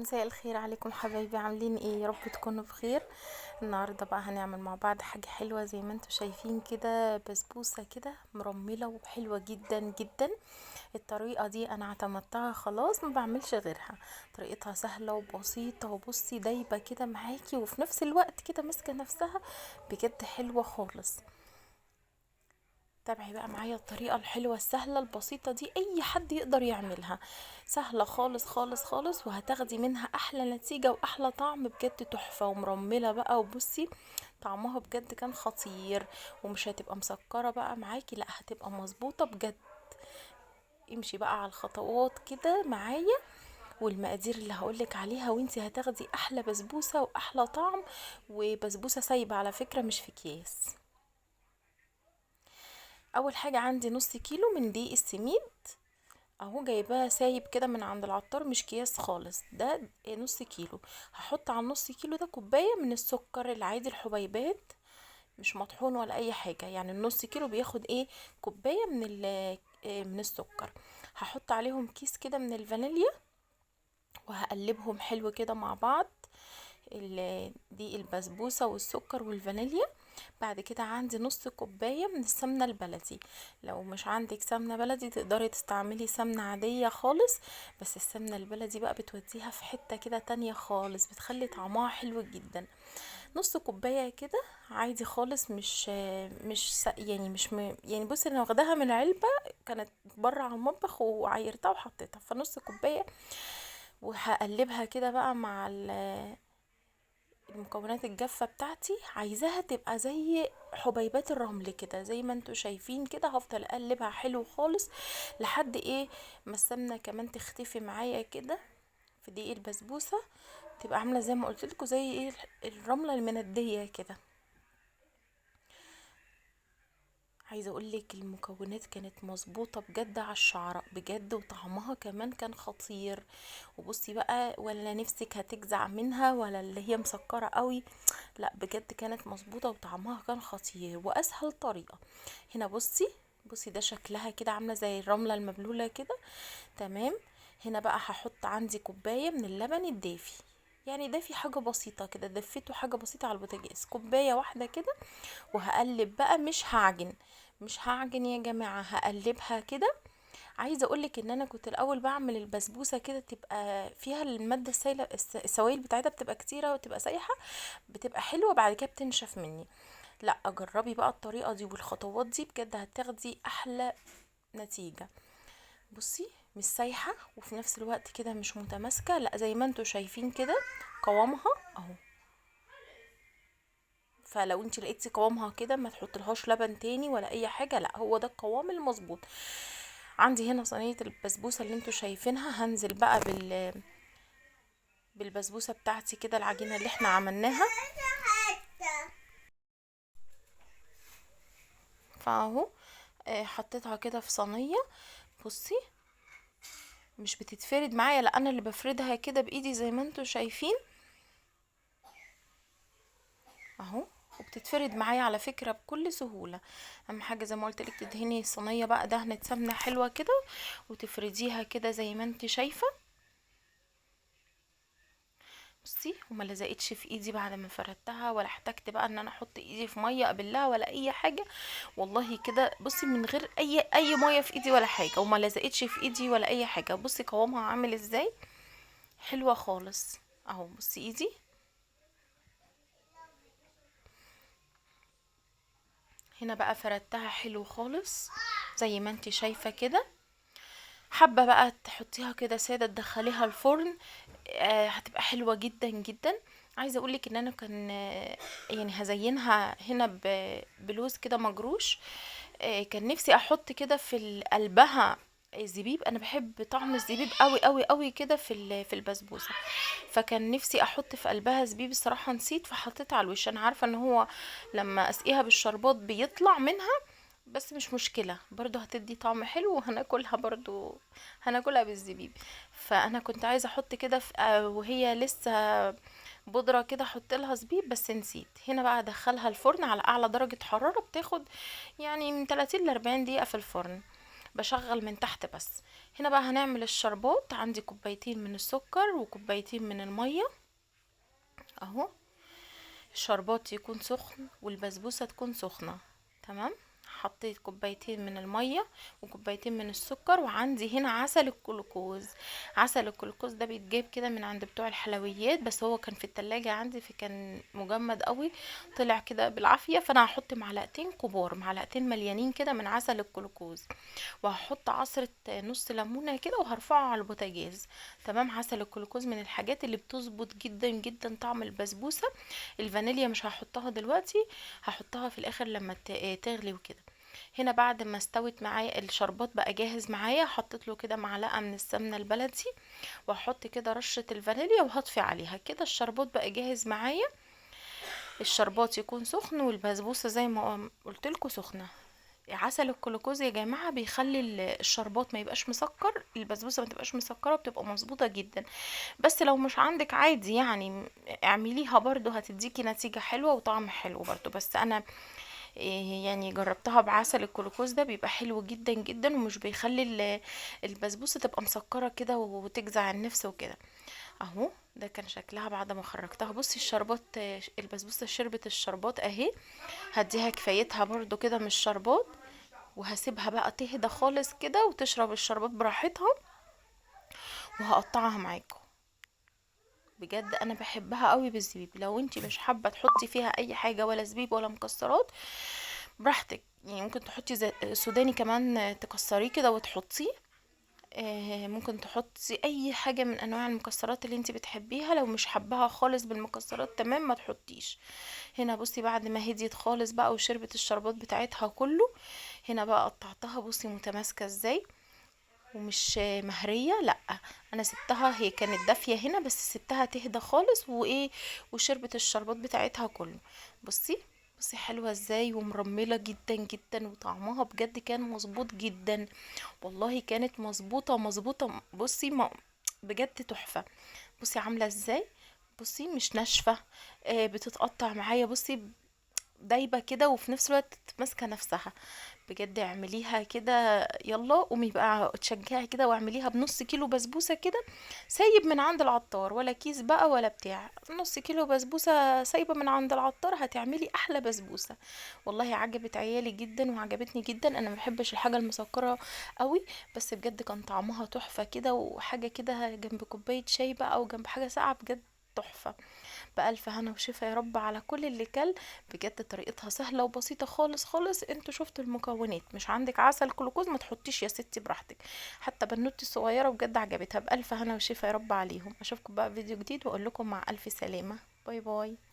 مساء الخير عليكم حبايبي، عاملين ايه؟ يا رب تكونوا بخير. النهارده بقى هنعمل مع بعض حاجة حلوة زي ما انتم شايفين كده، بسبوسه كده مرمله وحلوه جدا جدا. الطريقة دي انا اعتمدتها خلاص، ما بعملش غيرها. طريقتها سهلة وبسيطة، وبصي دايبه كده معاكي، وفي نفس الوقت كده ماسكه نفسها بجد حلوة خالص. تابعي بقى معايا الطريقة الحلوة السهلة البسيطة دي، اي حد يقدر يعملها، سهلة خالص خالص خالص، وهتاخدي منها احلى نتيجة واحلى طعم بجد تحفة، ومرملة بقى. وبصي طعمها بجد كان خطير، ومش هتبقى مسكرة بقى معاكي، لا هتبقى مظبوطة بجد. امشي بقى على الخطوات كده معايا والمقادير اللي هقولك عليها، وانتي هتاخدي احلى بسبوسة واحلى طعم، وبسبوسة سايبة على فكرة مش في اكياس. اول حاجة عندي نص كيلو من دقيق السميد اهو، جايباه سايب كده من عند العطار، مش اكياس خالص، ده نص كيلو. هحط على النص كيلو ده كوباية من السكر العادي الحبيبات، مش مطحون ولا اي حاجة، يعني النص كيلو بياخد ايه؟ كوباية من السكر. هحط عليهم كيس كده من الفانيليا وهقلبهم حلو كده مع بعض، دي البسبوسة والسكر والفانيليا. بعد كده عندي نص كوباية من السمنة البلدي، لو مش عندك سمنة بلدي تقدري تستعملي سمنة عادية خالص، بس السمنة البلدي بقى بتوديها في حتة كده تانية خالص، بتخلي طعمها حلو جدا. نص كوباية كده عادي خالص، مش مش س-، يعني مش م-، يعني بصي انا واخداها من علبة كانت بره على المطبخ وعيرتها وحطيتها، فنص كوباية. وهقلبها كده بقى مع المكونات الجافة بتاعتي، عايزاها تبقى زي حبيبات الرمل كده زي ما انتوا شايفين كده. هفضل اقلبها حلو خالص لحد ايه ما السمنة كمان تختفي معايا كده في دقيق البسبوسة، تبقى عاملة زي ما قلت لكم زي ايه الرملة المندية كده. عايزة اقول لك المكونات كانت مظبوطة بجد على الشعرة بجد، وطعمها كمان كان خطير. وبصي بقى ولا نفسك هتجزع منها ولا اللي هي مسكرة قوي، لا بجد كانت مظبوطة وطعمها كان خطير واسهل طريقة. هنا بصي ده شكلها كده عاملة زي الرملة المبلولة كده، تمام. هنا بقى هحط عندي كوباية من اللبن الدافي، يعني دافي حاجة بسيطة كده، دفيته حاجة بسيطة على البوتاجاز، كوباية واحدة كده. وهقلب بقى، مش هعجن، مش هعجن يا جماعة، هقلبها كده. عايزة اقولك ان انا كنت الاول بعمل البسبوسة كده تبقى فيها المادة السايلة، السوائل بتاعتها بتبقى كتيرة وتبقى سايحة، بتبقى حلوة، بعد كده بتنشف مني. لا جربي بقى الطريقة دي والخطوات دي بجد هتاخدي احلى نتيجة. بصي مش سايحة وفي نفس الوقت كده مش متماسكة، لا زي ما انتوا شايفين كده قوامها اهو. فلو انت لقيتي قوامها كده ما تحطلهاش لبن تاني ولا اي حاجة، لا هو ده القوام المظبوط. عندي هنا صينية البسبوسة اللي انتوا شايفينها، هنزل بقى بالبسبوسة بتاعتي كده، العجينة اللي احنا عملناها. فاهو، حطيتها كده في صينية. بصي مش بتتفرد معايا، لا انا اللي بفردها كده بايدي زي ما انتوا شايفين اهو، وبتتفرد معايا على فكرة بكل سهولة. اهم حاجة زي ما قلت لك تدهني الصينية بقى دهنة سمنة حلوة كده وتفرديها كده زي ما انت شايفة. بصي وما لزقتش في ايدي بعد ما فردتها، ولا احتجت بقى ان انا احط ايدي في مية قبلها ولا اي حاجة، والله كده بصي من غير اي مية في ايدي ولا حاجة، وما لزقتش في ايدي ولا اي حاجة. بصي قوامها عامل ازاي، حلوة خالص اهو. بصي ايدي هنا بقى فردتها حلو خالص زي ما انت شايفة كده. حابة بقى تحطيها كده سادة تدخليها الفرن، هتبقى حلوة جدا جدا. عايزة اقولك ان انا كان، هزينها هنا بلوز كده مجروش، كان نفسي احط كده في قلبها زبيب، انا بحب طعم الزبيب قوي قوي قوي كده في البسبوسة، فكان نفسي احط في قلبها زبيب، الصراحة نسيت فحطيتها على الوش. انا عارفة ان هو لما اسقيها بالشربات بيطلع منها، بس مش مشكلة برضو هتدي طعم حلو وهناكلها برضو، هناكلها بالزبيب. فانا كنت عايزة احط كده وهي لسه بودرة كده احط لها زبيب، بس نسيت. هنا بقى ادخلها الفرن على اعلى درجة حرارة، بتاخد من 30 ل 40 دقيقة في الفرن. بشغل من تحت بس. هنا بقى هنعمل الشربات. عندي كوبايتين من السكر وكوبايتين من المية اهو. الشربات يكون سخن والبسبوسة تكون سخنة. تمام، حطيت كوبايتين من المية وكوبايتين من السكر، وعندي هنا عسل الجلوكوز. عسل الجلوكوز ده بيتجاب كده من عند بتوع الحلويات، بس هو كان في التلاجة عندي فكان مجمد قوي، طلع كده بالعافية. فانا هحط معلقتين كبار، معلقتين مليانين كده من عسل الجلوكوز، وهحط عصرة نص ليمونة كده وهرفعه على البوتاجاز. تمام، عسل الجلوكوز من الحاجات اللي بتظبط جدا جدا طعم البسبوسة. الفانيليا مش هحطها دلوقتي، هحطها في الاخر لما تغلي وكده. هنا بعد ما استوت معايا الشربات بقى جاهز معايا، حطيت له كده معلقه من السمنة البلدي، وهحط كده رشه الفانيليا وهطفي عليها كده. الشربات بقى جاهز معايا. الشربات يكون سخن والبسبوسه زي ما قلت لكم سخنة. عسل الجلوكوز يا جماعة بيخلي الشربات ما يبقاش مسكر، البسبوسه ما تبقاش مسكره، بتبقى مظبوطة جدا. بس لو مش عندك عادي يعني اعمليها برضو، هتديكي نتيجة حلوة وطعم حلو برضو. بس انا يعني جربتها بعسل الجلوكوز ده، بيبقى حلو جدا جدا، ومش بيخلي البسبوسه تبقى مسكره كده وتجزع النفس وكده. اهو ده كان شكلها بعد ما خرجتها. بصي الشربات، البسبوسه شربت الشربات اهي، هديها كفايتها برضو كده من الشربات، وهسيبها بقى تهدى خالص كده وتشرب الشربات براحتها، وهقطعها معاكم. بجد انا بحبها قوي بالزبيب. لو انتي مش حابة تحطي فيها اي حاجة ولا زبيب ولا مكسرات براحتك، يعني ممكن تحطي سوداني كمان تكسريه كده وتحطيه، ممكن تحطي اي حاجة من انواع المكسرات اللي انتي بتحبيها. لو مش حباها خالص بالمكسرات تمام ما تحطيش. هنا بصي بعد ما هديت خالص بقى وشربت الشربات بتاعتها كله، هنا بقى قطعتها. بصي متماسكة ازاي ومش مهريه، لا انا سبتها، هي كانت دافيه هنا بس سبتها تهدى خالص وايه وشربت الشربات بتاعتها كله. بصي بصي حلوة ازاي ومرمله جدا جدا، وطعمها بجد كان مظبوط جدا، والله كانت مظبوطة مظبوطة. بصي ما بجد تحفة. بصي عامله ازاي، بصي مش ناشفة، بتتقطع معايا، بصي دايبه كده وفي نفس الوقت ماسكه نفسها. بجد اعمليها كده، يلا قومي بقى اتشجعي كده واعمليها بنص كيلو بسبوسه كده سايب من عند العطار، ولا كيس بقى ولا بتاع، نص كيلو بسبوسه سايبه من عند العطار هتعملي احلى بسبوسه. والله عجبت عيالي جدا وعجبتني جدا. انا ما بحبش الحاجة المسكره قوي، بس بجد كان طعمها تحفة كده، وحاجه كده جنب كوباية شاي بقى او جنب حاجة ساقعه، بجد تحفة. بألف هنا وشفا يا رب على كل اللي كل. بجد طريقتها سهلة وبسيطة خالص خالص. انتوا شفتوا المكونات، مش عندك عسل جلوكوز ما تحطيش يا ستي براحتك. حتى بنوتي الصغيرة بجد عجبتها. بألف هنا وشفا يا رب عليهم. اشوفكم بقى في فيديو جديد واقول لكم مع ألف سلامة. bye bye.